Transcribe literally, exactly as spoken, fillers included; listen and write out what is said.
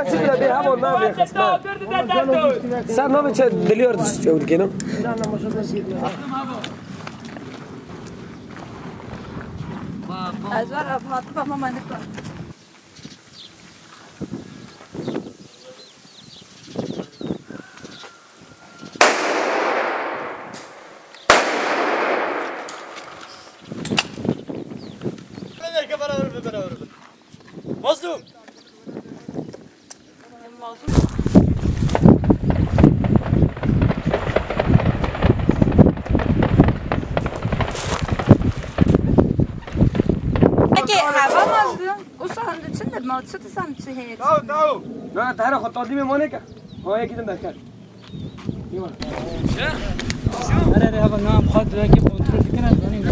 Çi bile bê heval navê xisme. Ser navê çi diliyar ew dikênim. Ez war ev hatim ama me nikir. Mazlum. Peki, hava mazlum. O sahanda çi ne? Ma çi disan çi heye? Taw, taw. Na, te here xwe tadî mêmanê ke. Ha, yekî din derket. Here, here, hava, na, xwe dilekî kontrol dikine, zanî